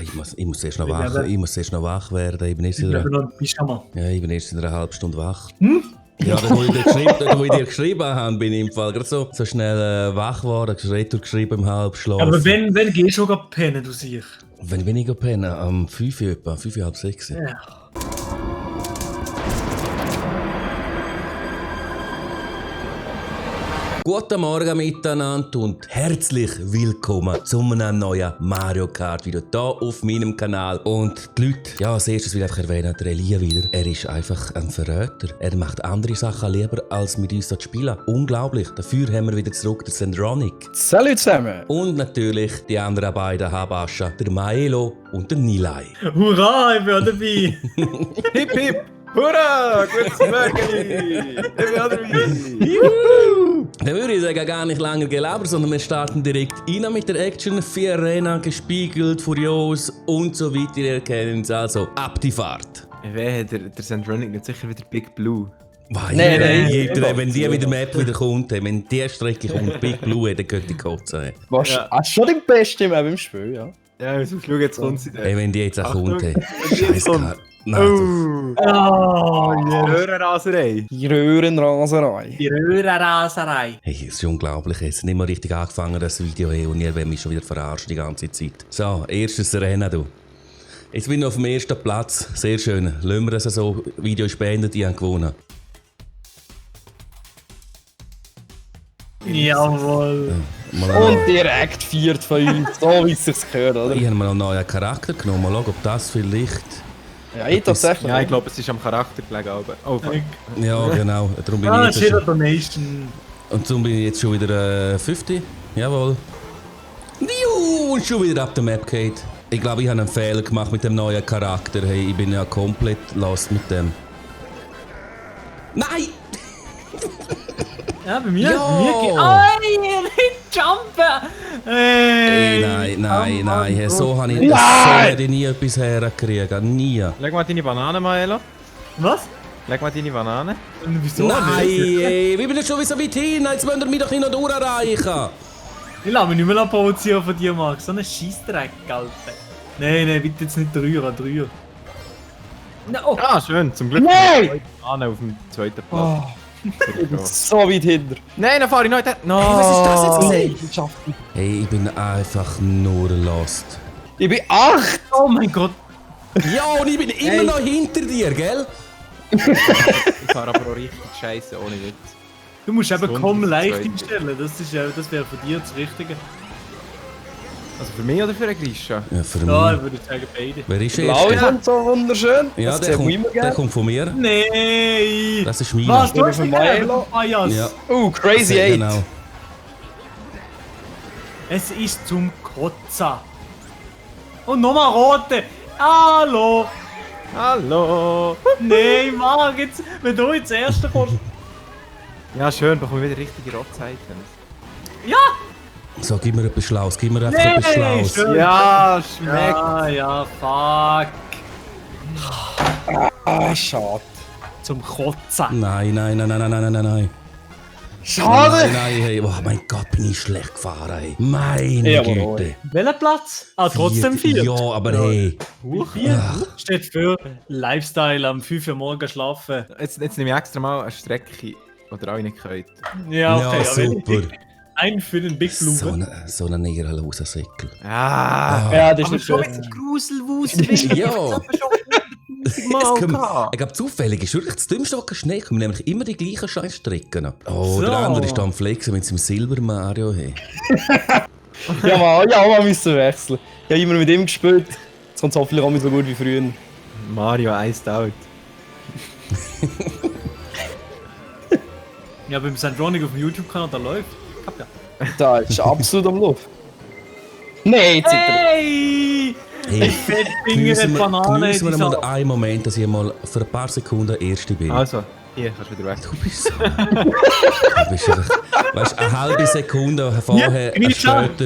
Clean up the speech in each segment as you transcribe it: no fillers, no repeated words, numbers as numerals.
Ich muss erst noch wach werden. Ich bin erst in einer halben Stunde wach. Ja, das, wo ich dir geschrieben habe, bin ich im Fall gerade so schnell wach geworden, geschrieben im Halbschlaf. Aber wenn gehst du schon pennen, du sicher? Wenn bin ich pennen? Am 5 etwa, 5, halb 6. Ja. Guten Morgen miteinander und herzlich willkommen zu einem neuen Mario Kart Video hier auf meinem Kanal. Und die Leute, ja, als erstes will ich einfach erwähnen, der Elia wieder. Er ist einfach ein Verräter. Er macht andere Sachen lieber, als mit uns zu spielen. Unglaublich. Dafür haben wir wieder zurück den Sandronic. Salut zusammen! Und natürlich die anderen beiden Habaschen, der Maelo und der Nilay. Hurra, ich bin auch dabei! Hip hip! Hurra! Gutes Morgen! Ich bin auch dabei! Dann würde ich sagen, gar nicht lange gelabert, sondern wir starten direkt rein mit der Action. 4 Arena, gespiegelt, furios und so weiter. Ihr kennt es, also ab die Fahrt. Wer der Sandronic nicht sicher wieder Big Blue? Nein, wenn die wieder Map wieder kommt, wenn die Strecke kommt, Big Blue, dann geht die Kotze. Was? Ja. Schon die beste Map im Spiel, ja? Ja, wir schauen, jetzt kommt sie da. Ey, wenn die jetzt auch kommt, Scheiße. Nein, Röhrenraserei. Die Röhrenraserei. Die Röhrenraserei. Hey, es ist unglaublich, es hat nicht mal richtig angefangen, das Video, und ihr werdet mich schon wieder verarscht die ganze Zeit. So, erstes Rennen, du. Jetzt bin ich auf dem ersten Platz, sehr schön. Lassen wir das so, Video ist beendet, die haben gewonnen. Jawohl. Und direkt viert von uns, so wie es sich gehört, oder? Ich habe mir noch einen neuen Charakter genommen, mal schauen, ob das vielleicht... Ja, ich tatsächlich. Ja, ich glaube, es ist am Charakter gelegen. Oh, fuck. Ja, genau. Darum bin ich jetzt schon... Donation. Und darum bin ich jetzt schon wieder 50. Jawohl. Und schon wieder ab der Map geht. Ich glaube, ich habe einen Fehler gemacht mit dem neuen Charakter. Hey, ich bin ja komplett lost mit dem. Nein! Ja, bei mir? Ja. Bei mir geht... Oh, nicht jumpen! Hey, Nein. Hey, so hätte ich nie etwas hergekriegt. Nie. Leg mal deine Banane, Maelo. Was? Leg mal deine Banane. Wieso Nein, nicht? ey, wie bin ich schon wieder so weit hin? Jetzt wollt ihr mich doch nicht noch durchreichen. Ich lasse mich nicht mehr provozieren von dir, Max. So ein Scheissdreck, Alter. Nein, bitte jetzt nicht rühren. No. Ah, schön. Zum Glück. Nein! Banane auf dem zweiten Platz. Oh, ich bin so weit hinter. Nein, dann fahre ich noch in den... No. Hey, was ist das jetzt? Nein, ich schaff nicht. Hey, ich bin einfach nur lost. Ich bin 8! Oh mein Gott. Ja, und ich bin immer noch hinter dir, gell? Ich fahre aber auch richtig scheiße, ohne Witz. Du musst eben kaum leicht Zweite. einstellen. Das wäre für dich das Richtige. Also für mich oder für einen Grisha? Ja, für Ja, mich. ich würde sagen beide. Wer ist Blau erst? kommt so wunderschön. Ja, Das der sieht man immer kommt, der gerne. kommt von mir. Nein! Das ist meiner. Was? Du Ich hast bin nicht von gegeben, Milo. Bias. Ja. Crazy 8. Genau. Es ist zum Kotzen. Und nochmal rote. Hallo. Hallo! Nein, Mann, jetzt, wenn du jetzt Erster kommst. Ja, schön, bekomme ich wieder richtige Rotzeichen. Ja! So, gib mir etwas Schlaues, gib mir einfach etwas Schlaues. schön. Ja, schmeckt! Ja, fuck. Ah, schade. Zum Kotzen. Nein. Schade! Nein, hey, oh mein Gott, bin ich schlecht gefahren, ey. Meine Jawohl. Güte. Welcher Platz? Ah, trotzdem 4. Ja, aber hey. Steht für Lifestyle am 5 Uhr morgens schlafen. Jetzt nehme ich extra mal eine Strecke, die ihr alle nicht könnt. Ja, okay. Ja, super. Ein für den Big Blue. So ein ehrenloser Säckel. Ah! Ja, das ist Aber nicht schon schön. mit Gruselwusel. Ja. Ich glaube, zufällig ist wirklich das Dümmste, was Schnee kommen, nämlich immer die gleichen Scheißstrecken. Oh, So. der andere ist da am Flexen mit seinem Silber Mario. Hey. Ja, man müssen wechseln. Ich habe immer mit ihm gespielt. Jetzt kommt es hoffentlich auch nicht so gut wie früher. Mario iced out. Ja, beim Sandronic auf dem YouTube-Kanal, da läuft. Da ist absolut am Luft. Nein, jetzt sind wir. Hey! Hey, Fettfinger Banane. geniessen wir die mal Sau. einen Moment, dass ich mal für ein paar Sekunden Erste bin. Also, hier kannst du wieder weg. Du bist so... du bist einfach... Weißt du, eine halbe Sekunde vorher, Grisha, später...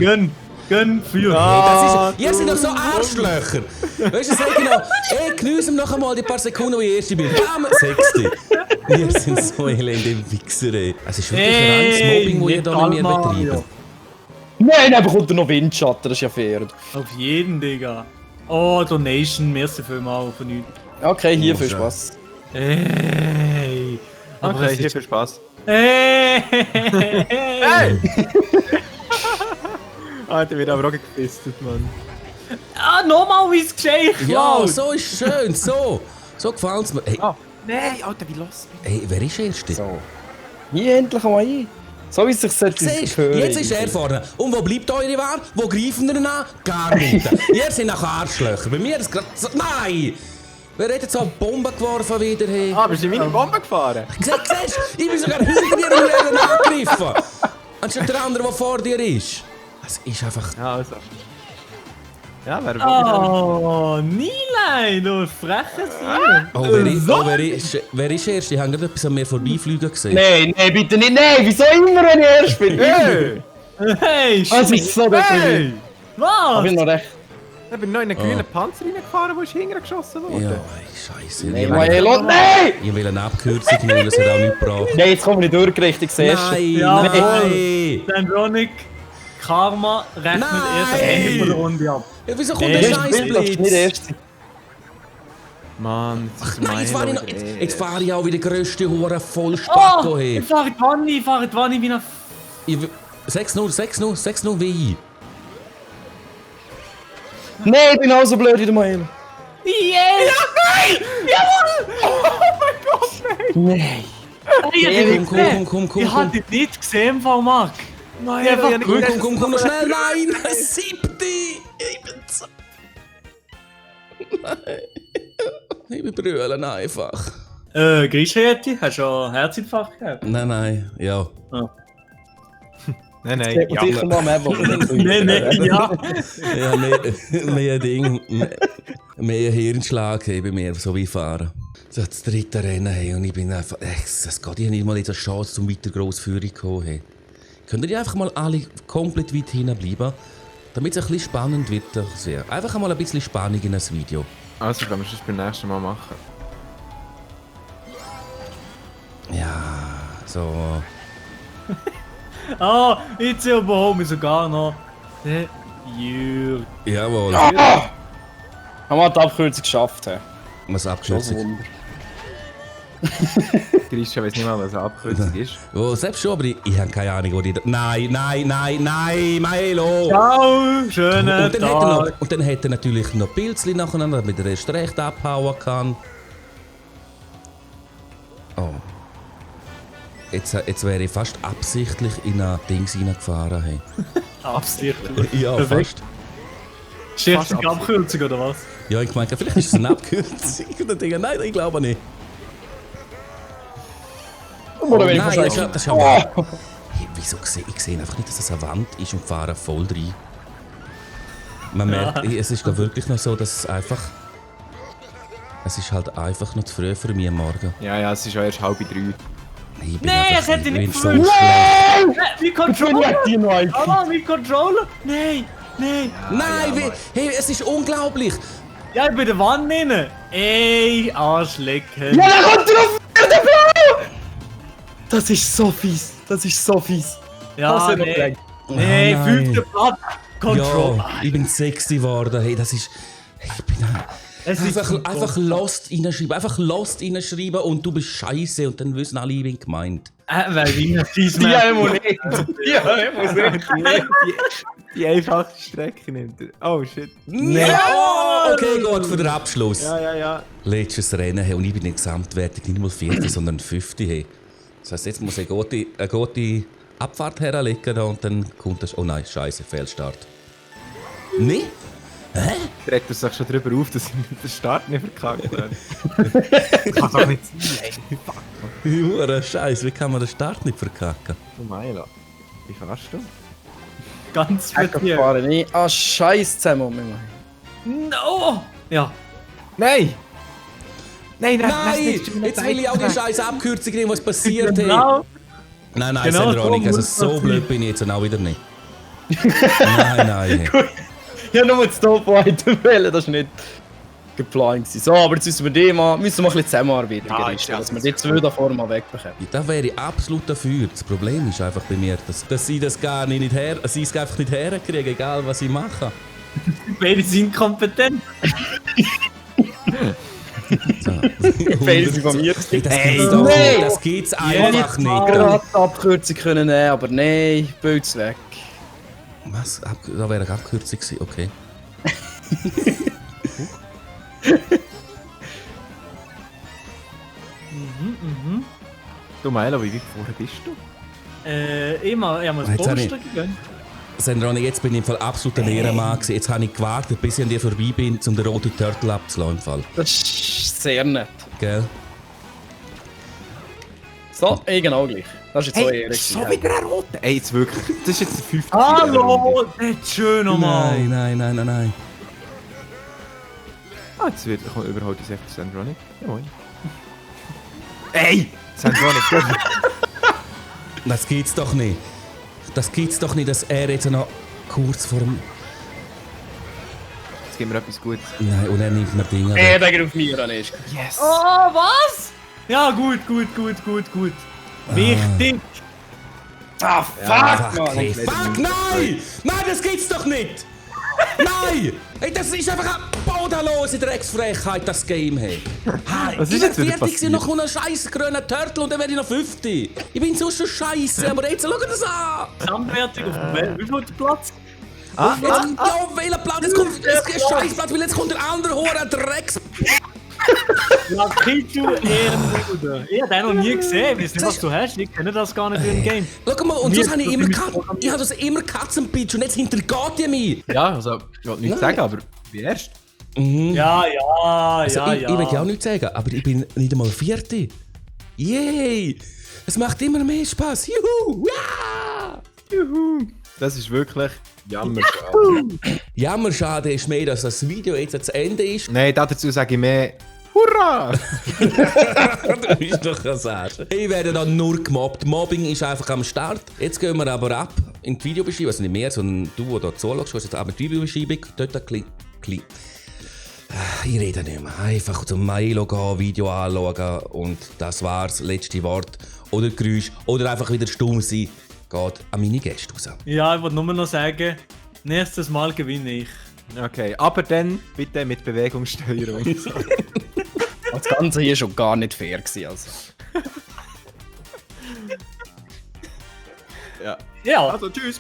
gönn für. Hey, ihr seid doch so Arschlöcher! Weißt du, sag genau, ey, geniessen wir noch einmal die paar Sekunden, wo ich Erste bin. Bam, Sechste! Wir sind so elende Wichser, ey. Es ist wirklich reines Mobbing, das ihr da mit mir betreibt. Nein, dann bekommt er noch Windschatten, das ist ja fair. Auf jeden, Digga. Oh, Donation, merci vielmals von nichts. Okay, hier viel schön. Spaß. Hey! Aber Okay, es hier ist... viel Spaß. Hey! Alter, wird aber auch gefistet, Mann. Ah, nochmal wie es geschehen! Ja, so ist schön, so. So gefällt's mir. Hey, Nein, Alter, wie los? hey, wer ist Erste? So. Hier endlich mal ein. So wie es sich sollte Siehst, hören. jetzt ist er vorne. Und wo bleibt eure Wahl? Wo greifen ihr ihn an? Gar nicht. Ihr seid nach Arschlöcher. Bei mir ist es gerade so... Nein! Wer hat jetzt so eine Bombe geworfen wieder? Hey? Ah, bist du in meine Bombe gefahren? Siehst du? Ich bin sogar hinter dir und werde angegriffen. Anstatt der andere, der vor dir ist. Es ist einfach... Ja, also. Ja, wer war Oh, Nielein, du freches Tier! Oh, wer ist erst? Ich habe gerade etwas an mir vorbeifliegen gesehen. Nein, nein, bitte nicht. Nein, wieso immer, wenn ich erst bin? Hey! Hey, Das ist so Hey! Hab ich was? noch recht? Ich bin noch in einen grünen Panzer reingefahren, wo ist hingeschossen worden. Ja, ey, Scheiße. Nein, Maelo, nein! Ich will eine Abkürzung nehmen, das hat auch nicht gebracht. Nein, jetzt kommen wir nicht durchgerichtet, siehst du? Nein, Ja, nein! Sandronic, Karma rechnet erst am Ende von der Runde ab. Ja, wieso kommt Hey, der Das ist nicht Scheißblitz? erst. Mann, das ist Nein, jetzt fahre ich auch wie der grösste Hure voll Oh, Spacko hin. ich fahre die Wanne wie nach... 6-0 wie Nein, ich bin auch so blöd wie der Maelo. Yes! Nein. Komm. Ich hab dich nicht gesehen, Frau Mark. Nein, einfach Komm, noch schnell, nein! 7. Ich bin so... Nein. Ich bin brüllen einfach. Grischhätti, hast du schon einen Herzinfarkt gehabt? Nein, ja. Nein, Sagt man sicher mal mehr, Nein, ja. Ja, mehr Ding, mehr Hirnschlag hey, bei mir, so wie fahren. So das dritte Rennen hey, und ich bin einfach, es geht ja nicht mal jetzt eine Chance, zum weiter gross Führung zu kommen. Hey. Könnt ihr einfach mal alle komplett weit hinten bleiben, damit es ein bisschen spannend wird? Einfach einmal ein bisschen Spannung in das Video. Also, ich glaube, wir müssen es beim nächsten Mal machen. Ja, so. Ah, jetzt überhaupt mich sogar noch. Der Jürg. Jawohl. Haben wir die Abkürzung geschafft? He? Was abgeschlossen. Wunder. Christian weiß nicht mal, was eine Abkürzung ist. Oh, selbst schon, aber ich habe keine Ahnung, wo die... Nein, Maelo! Ciao, schönen Und dann, hat er Tag. noch, und dann hat er natürlich noch Pilzli nacheinander, damit er erst recht abhauen kann. Oh. Jetzt wäre ich fast absichtlich in ein Ding reingefahren. Hey. Absichtlich. Ja, Perfekt. fast. Stirbst du die Abkürzung oder was? Ja, ich meinte, vielleicht ist es eine Abkürzung. Und dann denke ich, nein, ich glaube nicht. Oder wenn ich Nein, wahrscheinlich... das ist ja mal... Hey, wieso sehe ich einfach nicht, dass es eine Wand ist und fahre voll rein? Man merkt, es ist da wirklich noch so, dass es einfach... Es ist halt einfach noch zu früh für mich am Morgen. Ja, es ist auch erst 2:30. Ich bin Nein, einfach- es hätte ich nicht bin so gefallen. schlecht. Wie Ich Controller? bin die noch ein. Ah, wie Controller? Nein. Nein, hey, es ist unglaublich. Ja, ich bin der Wand drin. Ey, Arschlecken. Ja, da kommt drauf! Der Blau! Das ist so fies. Das ist so fies. Ja, Das hat er nee. gedacht. Nee, Oh, nein. 5. Platz. Controller. Ja, ich bin sexy geworden. Hey, das ist... Hey, ich bin Es ist einfach Lost reinschreiben. Einfach Lost reinschreiben und du bist scheiße und dann wissen alle, ich bin gemeint. Weil wie ein fies Ja, ich muss nicht. Ja, ich muss nicht. Die einfache Strecke nimmt er. Oh shit. Ja! Okay, gut, für den Abschluss. Ja. Letztes Rennen hey, und ich bin in der Gesamtwertung nicht mal 4., sondern 5. Hey. Das heisst, jetzt muss ich eine gute Abfahrt herlegen da und dann kommt das... Oh nein, scheiße, Fehlstart. Nee? Regt er sich schon darüber auf, dass ich mit dem Start nicht verkackt werde. Kann doch nicht sein. Hure Scheiße, wie kann man den Start nicht verkacken? Du Maila. Wie fährst du? Ganz Ich speziell. fahre nicht. Ah, Scheiß zusammen. No! Ja. Nein! Nein! Jetzt will ich auch die scheiß Abkürzung nehmen, was passiert hey. Genau. Nein, Genau Sandronic, so also muss so das blöd sein. bin ich jetzt auch wieder nicht. Nein. Ich habe nur das Top-Item wählen, das war nicht geplant gewesen. So, aber jetzt müssen wir die mal, müssen wir ein bisschen zusammenarbeiten, Ja, Christian, ja, dass wir die zwei da vorne mal wegbekommen. Da wäre ich absolut dafür. Das Problem ist einfach bei mir, dass sie das gar nicht sie es einfach nicht herkriegen, egal was ich mache. Beide sind kompetent. So. Beide sind von mir. Hey, das Hey, gibt's doch nein! nicht. Das gibt's einfach nicht. Gerade die Abkürzung können nehmen, aber nein, Bild's weg. Was? Da wäre eine Abkürzung gewesen, okay. Du Milo, wie weit vorher bist du? Ich habe mir das Jetzt habe Poster gegönnt. Sandrone, jetzt bin ich im Fall absolut ein Ehrenmann gewesen. Jetzt habe ich gewartet, bis ich an dir vorbei bin, um den roten Turtle abzulassen im Fall. Das ist sehr nett. Gell? So, genau gleich. Das ist jetzt so ehrlich. schon wieder ein roter. Ey, jetzt wirklich. Das ist jetzt der 5. Hallo! Das ist schön nochmal. Nein. Ah, jetzt wird überholt uns einfach Sandronic. Ja, moin. Ey! Sandronic, Das gibt's doch nicht. Das gibt's doch nicht, dass er jetzt noch kurz vor dem... Jetzt geben wir etwas Gutes. Nein, und er nimmt mir Dinge Der weg. geht auf mir an ist. Yes! Oh, was? Ja, gut. Wichtig. Ah, fuck, Mann! Hey, fuck, nein! Nein, das gibt's doch nicht! Nein! Hey, das ist einfach eine bodenlose Drecksfrechheit, das Game, hey. Hey, Was ist ich jetzt werde wieder fertig sein, passiert? noch einen scheiß grünen Turtle und dann werde ich noch 50. Ich bin so schon scheiße, aber jetzt schau das an! Gesamtwertung auf dem wie viel Platz? Jetzt, ja, welcher Platz? Jetzt kommt ein Scheißplatz, weil jetzt kommt der andere Hure Drecks... Lakitu Ehrenbruder. Ich habe den noch nie gesehen. Ich weiß nicht, was du hast. Ich kenne das gar nicht für ein Game. Schau mal, und Mir das habe ich ist immer das gehabt. Ich habe das immer Katzenpitch und jetzt hintergeht ihr mich. Ja, also, ich wollte nichts sagen, aber wie erst? Ja. Also, ich will ja auch nichts sagen, aber ich bin nicht einmal Vierte. Yay! Es macht immer mehr Spaß. Juhu! Ja! Das ist wirklich Jammer. Jammerschade ist mehr, dass das Video jetzt ans Ende ist. Nein, dazu sage ich mehr Hurra! Du bist doch ein Arsch. Ich werde dann nur gemobbt. Mobbing ist einfach am Start. Jetzt gehen wir aber ab in die Videobeschreibung. Also nicht mehr, sondern du, der da zuschaust, hast jetzt ab in die Videobeschreibung. Dort ein klein. Ich rede nicht mehr. Einfach zum Milo gehen, Video anschauen und das war's. Letzte Wort. Oder Geräusch. Oder einfach wieder stumm sein. Geht an meine Gäste raus. Ja, ich wollte nur noch sagen, nächstes Mal gewinne ich. Okay, aber dann bitte mit Bewegungssteuerung. Das Ganze hier schon gar nicht fair gewesen, also. Ja. Ja. Also, tschüss!